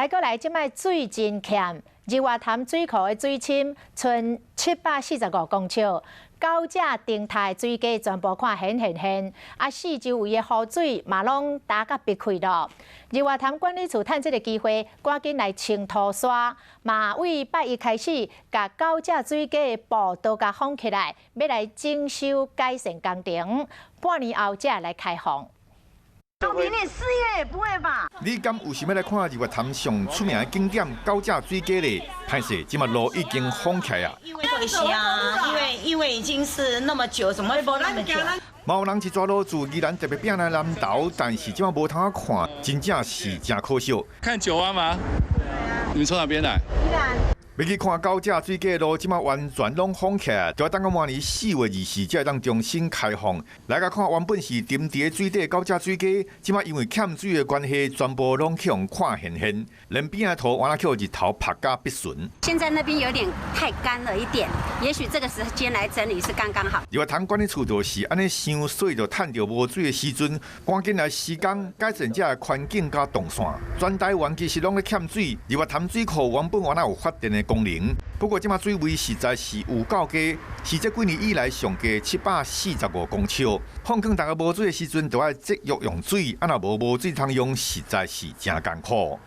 來過來，這擺水真欠，日月潭水庫的水深賰745公尺，九隻頂台水雞全部看現現現，啊四周圍的湖水嘛攏焦甲煏開咯。日月潭管理處趁這個機會，趕緊來清土沙，嘛為拜一開始，共九隻水雞的步道共封起來，欲來整修改善工程，半年後才來開放。到明年4月，不會吧？你敢有想欲來看日月潭上出名的景點九隻水雞咧？歹勢，這馬路已經封起來啊！因為可惜啊，因為已經是那麼久，怎麼會封那麼久？嘛有人一逝路自宜蘭特別拚來南投，但是這馬無通看，真正是誠可惜。看九彎嗎？你們從哪邊來？宜蘭。欲去看九隻水雞的路，這馬完全攏封起來，就欲等到明年4月24才會當重新開放。來共看，原本是沉佇水底九隻水雞，這馬因為欠水的關係，全部攏去予看現現，連邊仔的土敢若予日頭曬甲煏純。現在那邊有點太乾了一點，也許這個時間來整理是剛剛好。日月潭管理處就是按呢想，所以就趁著無水的時陣，趕緊來施工改善這个環境佮動線。全台灣其實攏咧欠水，日月潭水庫原本敢若有發電的功能，不過這馬水位實在是有夠低，是這幾年以來上低745公尺。放勸大家無水的時陣，就愛節約用水，啊若無無水通用，實在是誠艱苦。